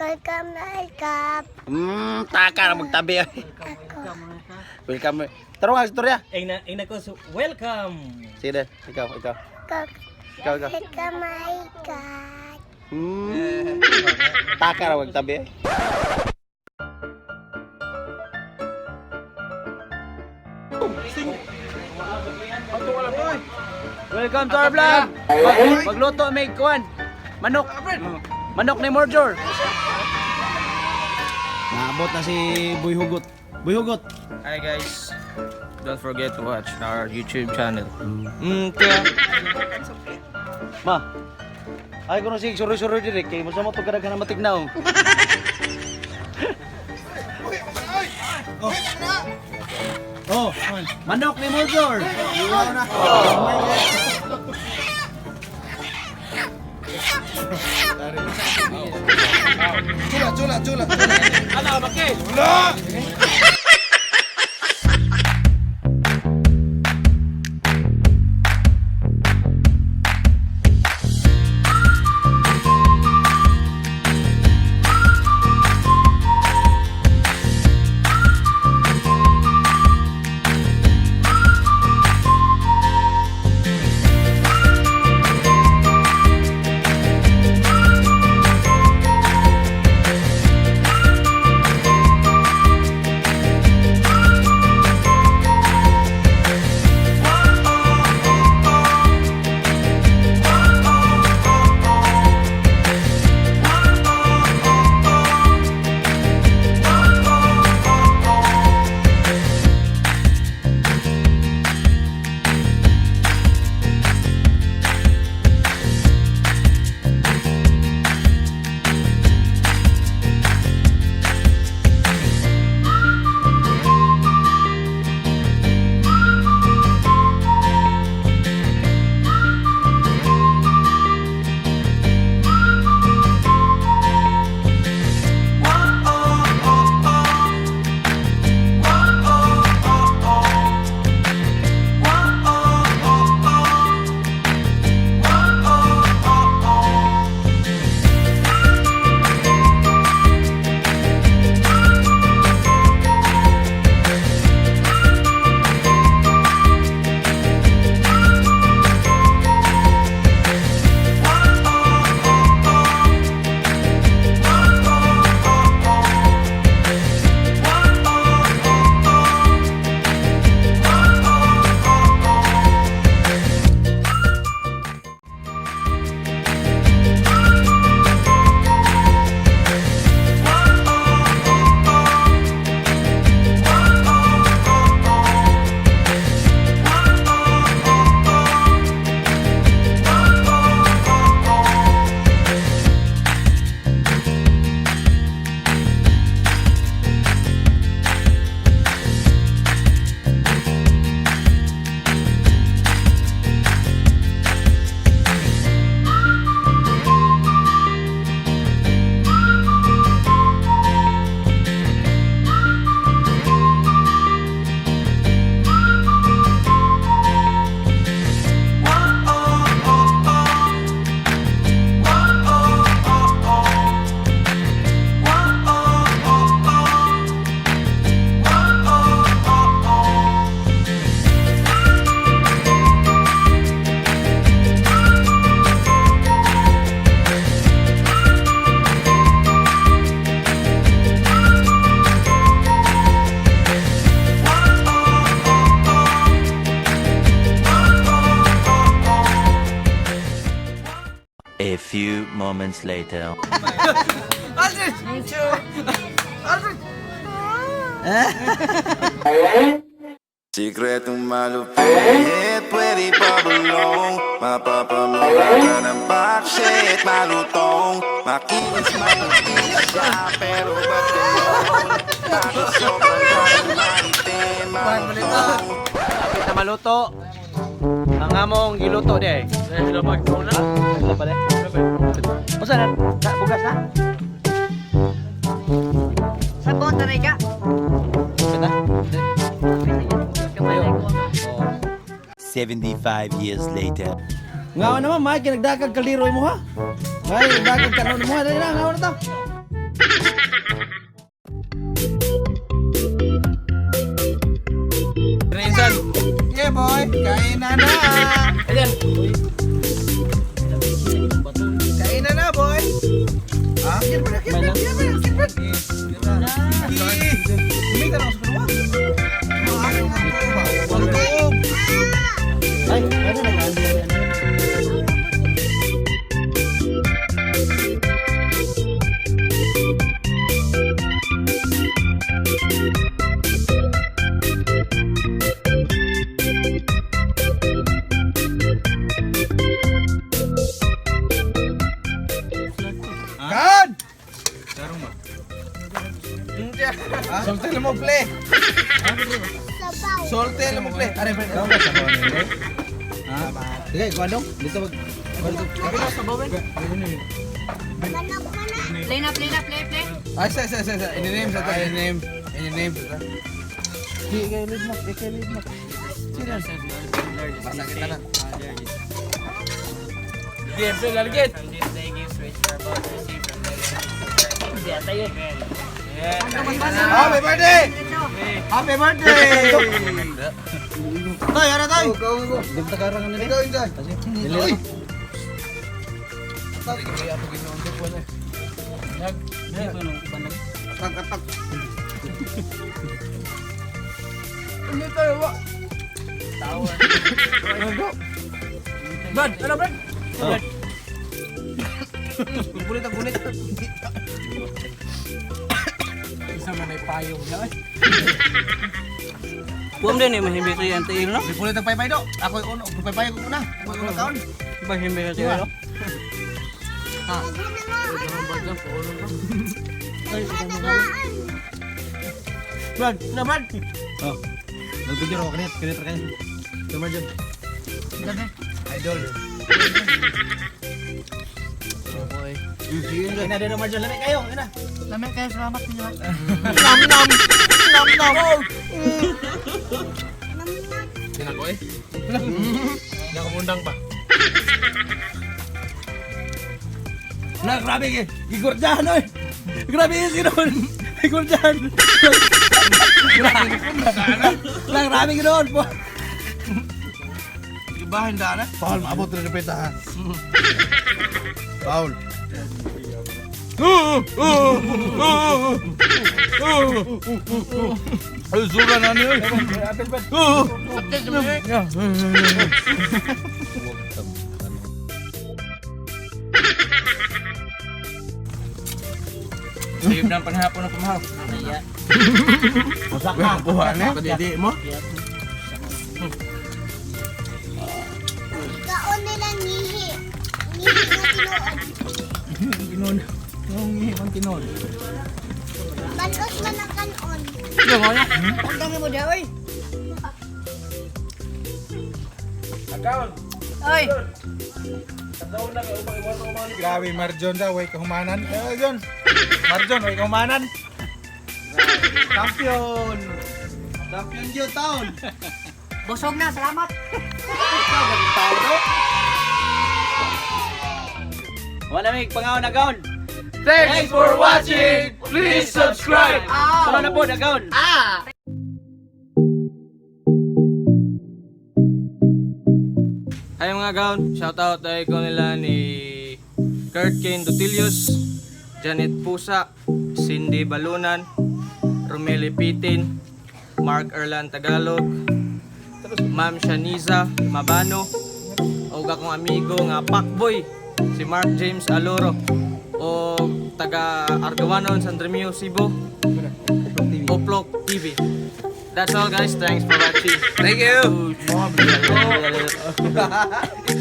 Welcome, welcome. Taka na magtabi. Ako. Welcome. Tarong ang istorya. Ing na ko so, welcome. Sige din, ikaw, ikaw. Ikaw, ikaw. Welcome, welcome. Taka na magtabi. Welcome to our vlog. Magluto may kuan. Manok. Manok ni Morjor. Naabot na si Boy Hugot. Boy Hugot. Hi guys, don't forget to watch our YouTube channel. Kaya Ma. Ay kuno sig suroy-suroy dire kay mo sa mo tugaragan na matignaw. Oh, manok ni Morjor. Chula, chula, chula. Ala, bakit? A few moments later. Sikretong malupit, pwede pa bulong. Mapapamura ka ng baksit, malutong. Makinis, maputi siya, pero ba't ganon? Bakit sobrang daming maitim, malutong? Kapit na maluto. Ang among giluto di ay. Sila pag-una. Wala pa de. Usa na, na bugas na. Sabon na ka. Kapit na. Ayo. Oh. 75 years later. Ngawa naman, Mike, nagdakag kaliro mo ha. Ay, nagdakag kanon mo ha. Dali na, ngawa na ta. Ay, ano na ano ano. Kan! Solte mo play. Sabaw. Solte mo play. Are pre. Sige, kuano? Dito mag Manok mana. Play na, play na, play, play. Ay, sa sa sa sa. Ini-name sa ta, ini-name. Ini-name sa ta. Masakit na na. Happy birthday! Happy birthday! Tay, ara tay. Dito karang ano Ikaw inday. Dili. Atak atak. Hindi tayo wa. Brad, ano Brad? Gulit ang gulit. Isa man ay payong niya. Puam din eh, mahimbi sa yan tayo, no? Gulit ang paypay do. Ako yung uno, paypay ko una. Ako yung una kaon. Mahimbi sa tayo, no? Nagmanagaan. Brad, ano Brad? Oh. Nagbigyan ako kanit, kanit ra kayo. Tumar dyan. Idol. Ina din naman dyan, lamig kayo, ina. Lamig kayo, salamat ninyo. Nam nam. Nam nam. Namnam. Sinakoy? Nakamundang pa. Na, grabe kay. Gigurdahan oy. Grabe yung sinon. Gigurdahan. Na, grabe ginoon po. Ibahin da na. Paul, maabot na repeta ha. Paul. Ay, zura na niyo. Save ng panghapon ng pamahaw. Masak na. Buha na. Padidi mo. Ikaon nila ngihi. Ngihi nga tinuod. Ginon. Nung ang tinon. Balos man ang kanon. Ang mo diya, oy. Oy, Grabe, Marjon daw, way kahumanan. Eh, John. Marjon, way kahumanan. Champion. Champion gyud taon. busog na, salamat. Wala may pangaon na gaon. Thanks for watching! Please subscribe! Wala na po na gaon. Ah! Hi mga gaon, shoutout ay ko nila ni Kurt Kane Dutilius, Janet Pusa, Cindy Balunan, Romeli Pitin, Mark Erlan Tagalog, Ma'am Shaniza Mabano, ug akong amigo nga Pakboy, si Mark James Aloro, o taga Argawanon, San Remio, Cebu, Oplok TV. That's all guys, thanks for watching. Thank you. Thank you.